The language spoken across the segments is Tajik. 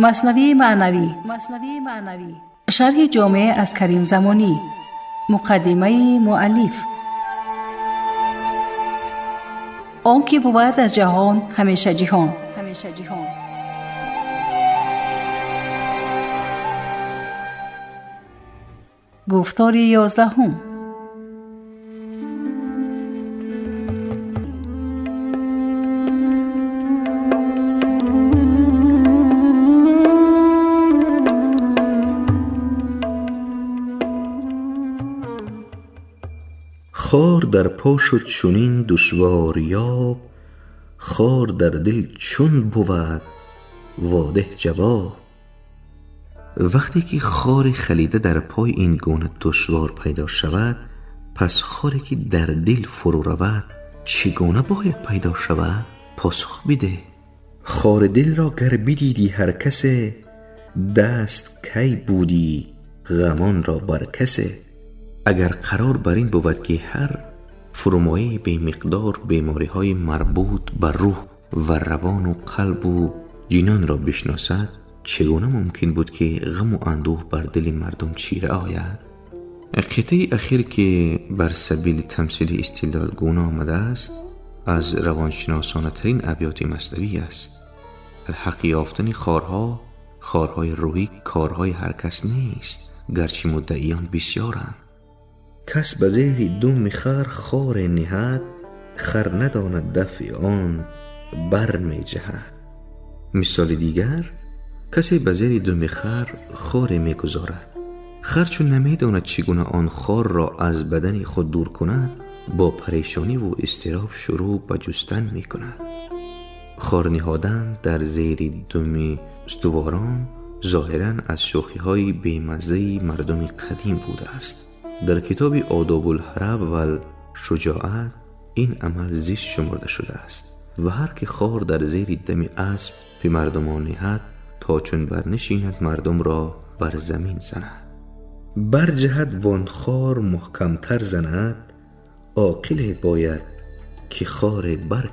Маснавии маънавӣ, шарҳи ҷомеъ аз Карим Замонӣ, муқаддимаи муаллиф. Он ки бувад аз ҷаҳон ҳамеша ҷиҳон. Гуфтори 11. خار در پا شد چنین دشوار یاب، خار در دل چون بود واده جواب. وقتی که خار خلیده در پای این گونه دشوار پیدا شود، پس خاری که در دل فرو رود چگونه باید پیدا شود؟ پاسخ بده. خار دل را گر بدیدی هر کس، دست کی بودی غمان را بر کس. اگر قرار بر این بود که هر فرومایه به مقدار بیماری های مربوط به روح و روان و قلب و جنان را بشناسد، چگونه ممکن بود که غم و اندوه بر دل مردم چیره آید؟ قطعه اخیر که بر سبیل تمثیل استدلال گونه آمده است، از روانشناسانه ترین ابیات مثنوی است. الحق یافتن خارها، خارهای روحی، کارهای هر کس نیست، گرچه مدعیان بسیارند. کس به زیر دم خر خار نهد، خر نداند دفع آن بر می جهد. مثال دیگر، کسی به زیر دم خر خار می گذارد. خر چون نمی داند چگونه آن خار را از بدن خود دور کند، با پریشانی و اضطراب شروع به جستن می کند. خار نهادن در زیر دم استواران ظاهرا از شوخی های بیمزه مردم قدیم بوده است. در کتاب آداب الحرب و الشجاعت این عمل زشت شمرده شده است و هر که خار در زیر دم اسب به مردمان نهد تا چون برنشیند مردم را بر زمین زند. برجهد وان خار محکمتر زند، عاقل باید که خار بر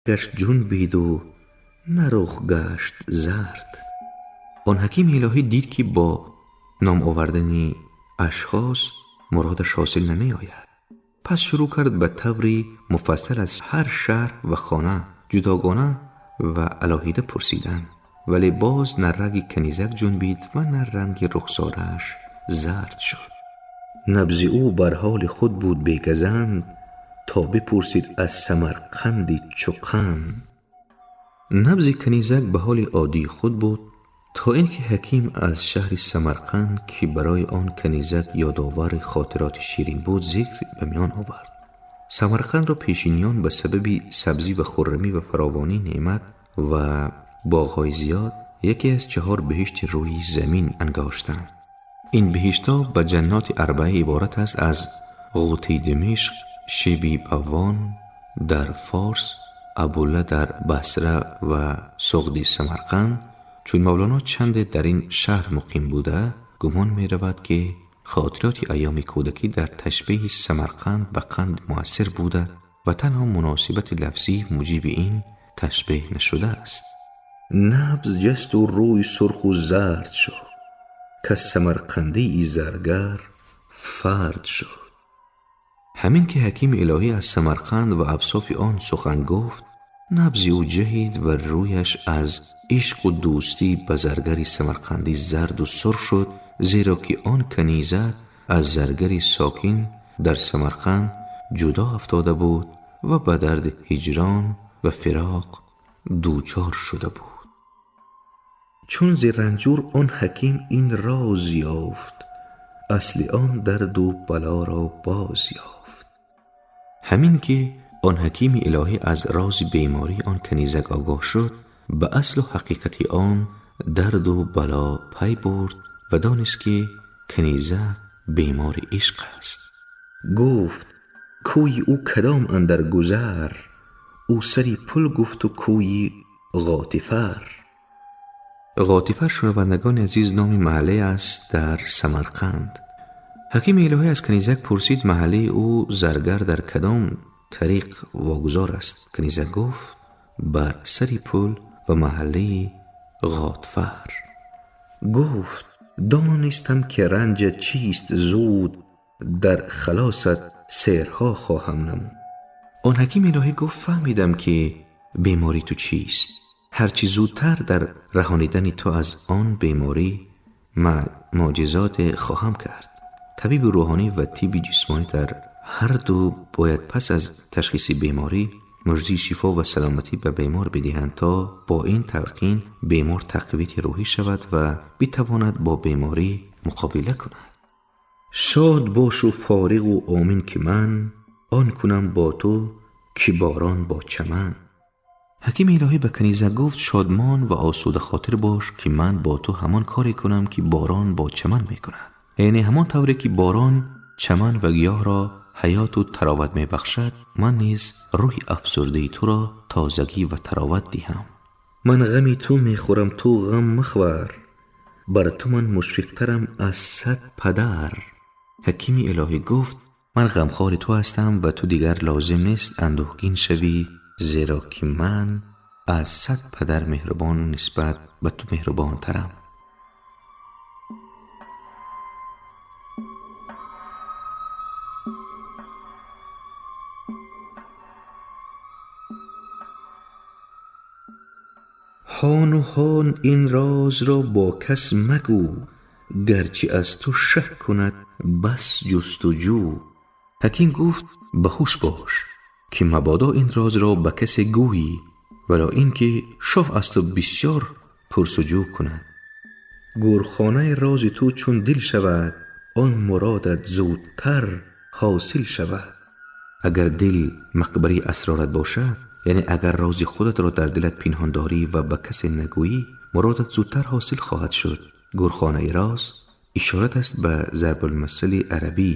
Рагаш ҷунбид у на рух гашт зард. Он ҳакими илоҳӣ дид, ки бо ном овардани ашхос муродаш ҳосил намеояд. Пас шурӯъ кард ба таври муфассал аз ҳар шаҳр ва хона ҷудогона ва алоҳида пурсидан, вале боз на раги канизак ҷунбид ва на ранги рухсорааш зард шуд. Набзи ӯ бар ҳоли худ буд бегазанд, то бипурсид аз Самарқанди чу қанд. Набзи канизак ба ҳоли оддии худ буд, то ин ки ҳаким аз шаҳри Самарқанд, ки барои он канизак ёдовари хотироти ширин буд, зикр ба миён овард. Самарқандро пешиниён ба сабаби сабзӣ ва хуррамӣ ва фаровонии неъмат ва боғҳои зиёд яке аз чаҳор биҳишти рӯи замин ангоштанд. Ин биҳиштҳо ба ҷанноти арбаа иборат аст аз Ғутаи Димишқ, Шиби Бавон дар Форс, Абула дар Басра ва Суғди Самарқанд. Чун Мавлоно чанде дар ин шаҳр муқим буда, гумон меравад, ки хотироти айёми кӯдакӣ дар ташбеҳи Самарқанд ба қанд муассир буда ва танҳо муносибати лафзӣ муҷиби ин ташбеҳ нашудааст. Набз ҷасту рӯй сурху зард шуд, каз самарқандии заргар фард шуд. Ҳамин ки ҳакими илоҳӣ аз Самарқанд ва авсофи он сухан гуфт, набзи ӯ ҷаҳид ва рӯяш аз ишқу дӯстӣ ба заргари самарқандӣ зарду сурх шуд, зеро ки он канизак аз заргари сокин дар Самарқанд ҷудо афтода буд ва ба дарди ҳиҷрон ва фироқ дучор шуда буд. Чун зи ранҷур он ҳаким ин роз ёфт, асли он дарду балоро боз ёфт. Ҳамин ки он ҳакими илоҳӣ аз рози бемории он канизак огоҳ шуд, ба аслу ҳақиқати он дарду бало пай бурд ва донист, ки канизак бемори ишқ аст. Гуфт: кӯи ӯ кадом андар гузар? Ӯ сари пул гуфту кӯи Ғотифар. Ғотифар, шунавандагони азиз, номи маҳалле аст дар Самарқанд. Ҳакими илоҳӣ аз канизак пурсид, маҳаллаи ӯ заргар дар кадом тариқ вогузор аст? Канизак гуфт: бар сари пул ва маҳаллаи Ғотфар. Гуфт: донистам, ки ранҷат чист, зуд дар халосат сеҳрҳо хоҳам намуд. Он ҳакими илоҳӣ гуфт: фаҳмидам, ки бемории ту чист. Ҳарчи зудтар дар раҳонидани ту аз он беморӣ муъҷизоте хоҳам кард. Табиби рӯҳонӣ ва тибби ҷисмонӣ дар ҳар ду бояд пас аз ташхиси беморӣ муждаи шифо ва саломатӣ ба бемор бидиҳанд, то бо ин талқин бемор тақвияти рӯҳӣ шавад ва битавонад бо беморӣ муқобила кунад. Шод бошу фориғу омин, ки ман он кунам бо ту, ки борон бо чаман. Ҳакими илоҳӣ ба канизак гуфт: шодмон ва осудахотир бош, ки ман бо ту ҳамон коре кунам, ки борон бо чаман мекунад. Яъне ҳамон тавре ки борон чаман ва гиёҳро ҳаёту тароват мебахшад, ман низ рӯҳи афсурдаи туро тозагӣ ва тароват диҳам. Ман ғами ту мехӯрам, ту ғам махвар, бар ту ман мушфиқтарам аз 100 падар. Ҳакими илоҳӣ гуфт: ман ғамхори ту ҳастам ва ту дигар лозим нест андӯҳгин шавӣ, зеро ки ман аз 100 падар меҳрубон нисбат ба ту меҳрубонтарам. Ҳону ҳон ин розро бо кас магӯ, гарчи аз ту шаҳ кунад бас ҷустуҷӯ. Ҳаким гуфт: ба ҳуш бош, ки мабодо ин розро ба касе гӯйӣ, вало ин ки шоҳ аз ту бисёр пурсуҷӯ кунад. Гӯрхонаи рози ту чун дил шавад, он муродат зудтар ҳосил шавад. Агар дил мақбараи асрорат бошад, яъне агар рози худатро дар дилат пинҳон дорӣ ва ба касе нагӯӣ, муродат зудтар ҳосил хоҳад шуд. Гӯрхонаи роз ишорат аст ба зарбулмасали арабӣ,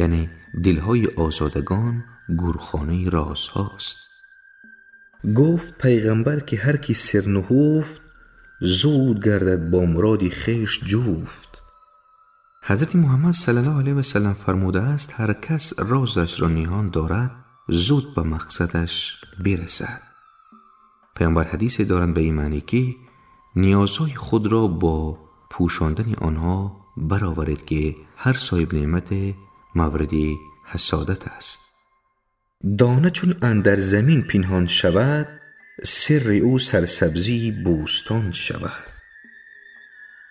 яъне дилҳои озодагон гӯрхонаи розҳост. Гуфт пайғамбар, ки ҳар ки сир нуҳуфт, зуд гардад бо муроди хеш ҷуфт. Ҳазрати Муҳаммад саллаллоҳу алайҳи васаллам фармудааст: ҳар кас розашро ниҳон дорад, зуд ба мақсадаш бирасад. Паёмбар ҳадисе доранд ба ин маънӣ, ки ниёзҳои худро бо пӯшондани онҳо бароваред, ки ҳар соҳиби неъмате мавриди ҳасодат аст. Дона чун андар замин пинҳон шавад, сирри ӯ сарсабзии бӯстон шавад.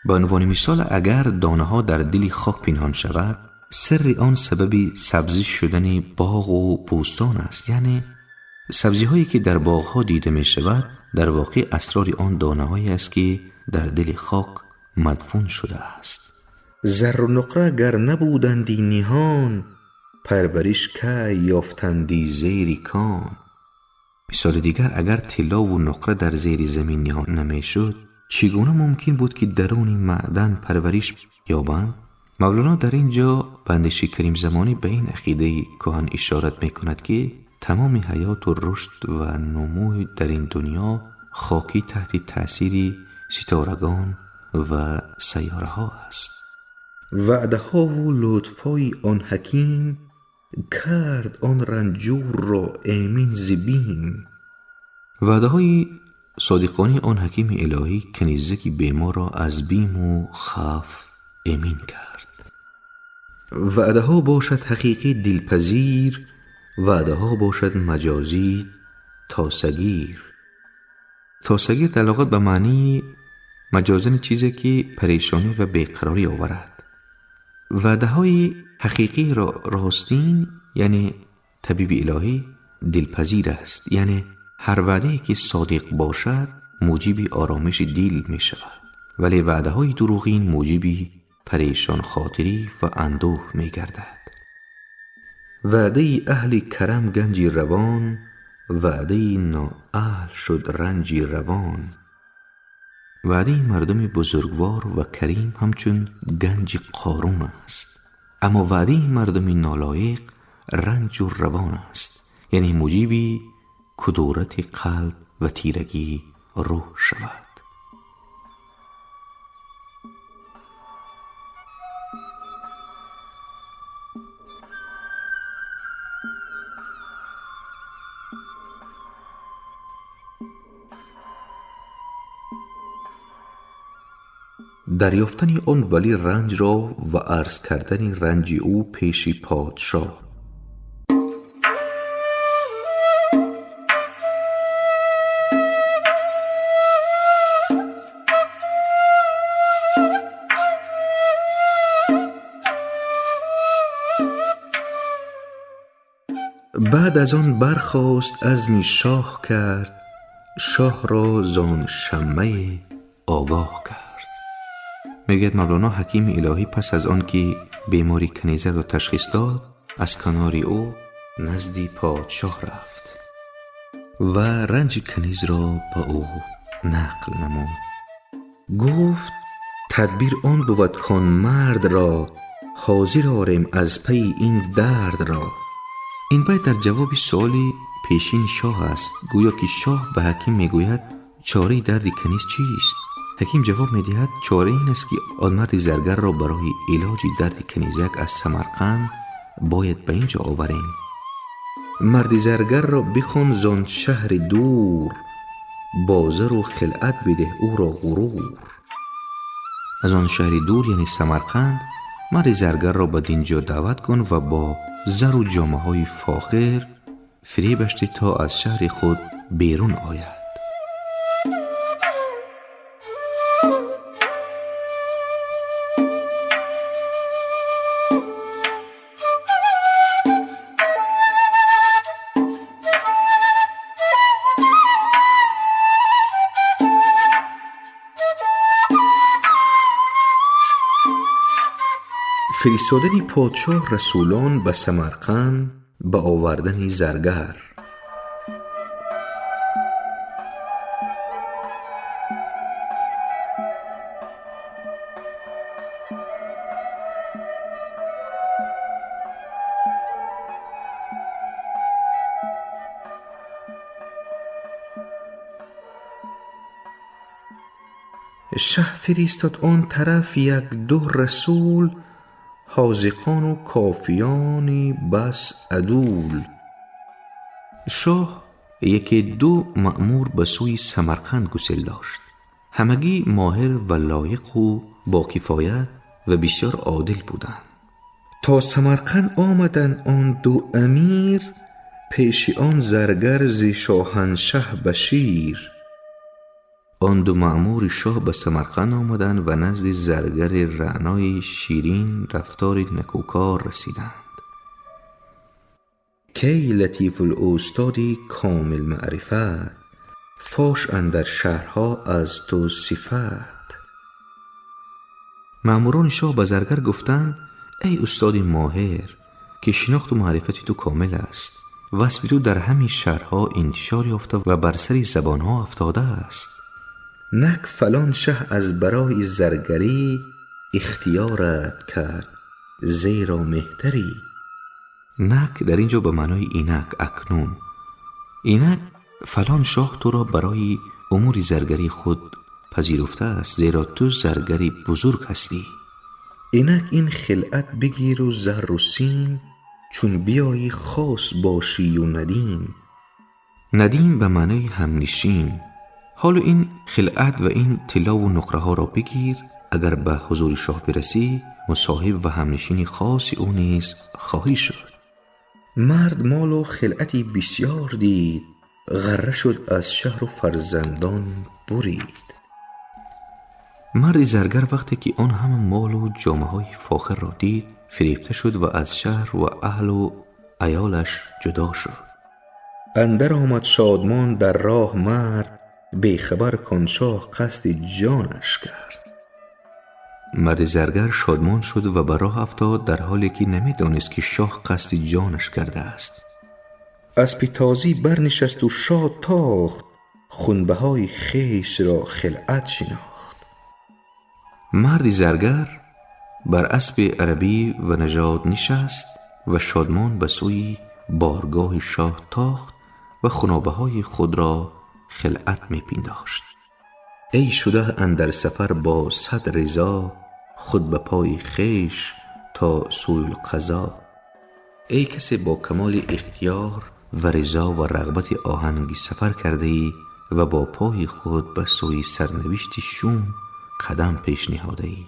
Ба унвони мисол, агар донаҳо дар дили хок пинҳон шавад, сирри он сабаби сабзӣ шудани боғу бӯстон аст. Яъне сабзиҳое ки дар боғҳо дида мешавад, дар воқеъ асрори он донаҳое аст, ки дар дили хок мадфун шудааст. Зару нуқра гар набуданди ниҳон, парвариш кай ёфтанди зери кон. Мисоли дигар, агар тиллову нуқра дар зери замин ниҳон намешуд, чӣ гуна мумкин буд, ки даруни маъдан парвариш ёбанд? Мавлоно дар ин ҷо ба андешаи Каримзамонӣ ба ин ақидаи кӯҳан ишорат мекунад, ки тамоми ҳаёту рушд ва нумӯй дар ин дунё хокӣ таҳти таъсири ситорагон ва сайёраҳо аст. Ваъдаҳову лутфҳои он ҳаким кард он ранҷурро эмин зи бим. Ваъдаҳои содиқонаи он ҳакими илоҳӣ канизаки беморро аз биму хавф эмин кард. Ваъдаҳо бошад ҳақиқӣ дилпазир, ваъдаҳо бошад маҷозӣ тосагир. Тосагир дар луғат ба маънии маҷозани чизе, ки парешонӣ ва беқарорӣ оварад. Ваъдаҳои ҳақиқиро ростин, яъне табиби илоҳӣ, дилпазир аст. Яъне ҳар ваъдае ки содиқ бошад, муҷиби оромиши дил мешавад, вале ваъдаҳои дурӯғин муҷиби парешонхотирӣ ва андӯҳ мегардад. Ваъдаи аҳли карам ганҷи равон, ваъдаи ноаҳл шуд ранҷи равон. Ваъдаи мардуми бузургвор ва карим ҳамчун ганҷи Қорун аст, аммо ваъдаи мардуми нолоиқ ранҷу равон аст, яъне муҷиби кудурати қалб ва тирагии рӯҳ шавад. Дарёфтани он валӣ ранҷро ва арз кардани ранҷи ӯ пеши подшоҳ. Баъд аз он бархост, азми шоҳ кард, шоҳро зон шаммае огоҳ кард. Мегӯяд Мавлоно, ҳакими илоҳӣ пас аз он ки бемори канизакро ташхис дод, аз канори ӯ назди подшоҳ рафт ва ранҷи канизро ба ӯ нақл намуд. Гуфт: тадбир он бувад, кон мардро ҳозир орем аз пайи ин дардро. Ин байт дар ҷавоби суоли пешини шоҳ аст. Гӯё ки шоҳ ба ҳаким мегӯяд: чораи дарди каниз чист? Ҳаким ҷавоб медиҳад: чора ин аст, ки он марди заргарро барои илоҷи дарди канизак аз Самарқанд бояд ба ин ҷо оварем. Марди заргарро бихон зон шаҳри дур, бо зару хилъат бидеҳ ӯро ғурур. Аз он шаҳри дур, яъне Самарқанд, марди заргарро ба динҷо даъват кун ва бо зару ҷомаҳои фохир фиребаш деҳ, то аз шаҳри худ берун ояд. Фиристодани подшоҳ расулон ба Самарқанд ба овардани заргар. Шаҳ фиристод он тараф як-ду расул, ҳозиқону кофиёни бас адул. Шоҳ Яке ду маъмур ба сӯи Самарқанд гусел дошт. Ҳамагӣ моҳир ва лоиқу бо кифоят ва бисёр одил буданд. То Самарқанд омаданд он ду амир, пеши он заргар зи шоҳаншаҳ башир. Он ду маъмури шоҳ ба Самарқанд омаданд ва назди заргари раънои ширин рафтори некӯкор расиданд. Кай латифулустоди комил маърифат, фош андар шаҳрҳо аз ту сифат. Маъмурони шоҳ ба заргар гуфтанд: эй устоди моҳир, ки шинохту маърифати ту комил аст, васфи ту дар ҳамин шаҳрҳо интишор ёфта ва бар сари забонҳо афтодааст. Нак фалон шаҳ аз барои заргарӣ ихтиёрат кард, зеро меҳтарӣ. Нак дар ин ҷо ба маънои инак, акнун. Инак фалон шоҳ туро барои умури заргарии худ пазируфтааст, зеро ту заргари бузург ҳастӣ. Инак ин хилъат бигиру зарру сим, чун биёӣ хос бошию надим. Надим ба маънои ҳамнишин. Ҳоло ин хилъат ва ин тиллову нуқраҳоро бигир, агар ба ҳузури шоҳ бирасӣ, мусоҳиб ва ҳамнишини хоси ӯ низ хоҳӣ шуд. Мард молу хилъати бисёр дид, ғарра шуд аз шаҳру фарзандон бурид. Марди заргар вақте ки он ҳама молу ҷомаҳои фохирро дид, фирефта шуд ва аз шаҳр ва аҳлу аёлаш ҷудо шуд. Андар омад шодмон дар роҳ мард, бехабар кон шоҳ қасди ҷонаш кард. Марди заргар шодмон шуд ва ба роҳ афтод, дар ҳоле ки намедонист, ки шоҳ қасди ҷонаш кардааст. Аспи тозӣ барнишасту шод тохт, хунбаҳои хешро хилъат шинохт. Марди заргар бар аспи арабӣ ва нажод нишаст ва шодмон ба сӯи боргоҳи шоҳ тохт ва хунобаҳои худро хилъат мепиндошт. Эй шуда андар сафар бо сад ризо, худ ба пои хеш то сӯи қазо. Эй касе бо камоли ихтиёр ва ризо ва рағбати оҳанги сафар кардаӣ ва бо пои худ ба сӯи сарнавишти шум қадам пеш ниҳодаӣ.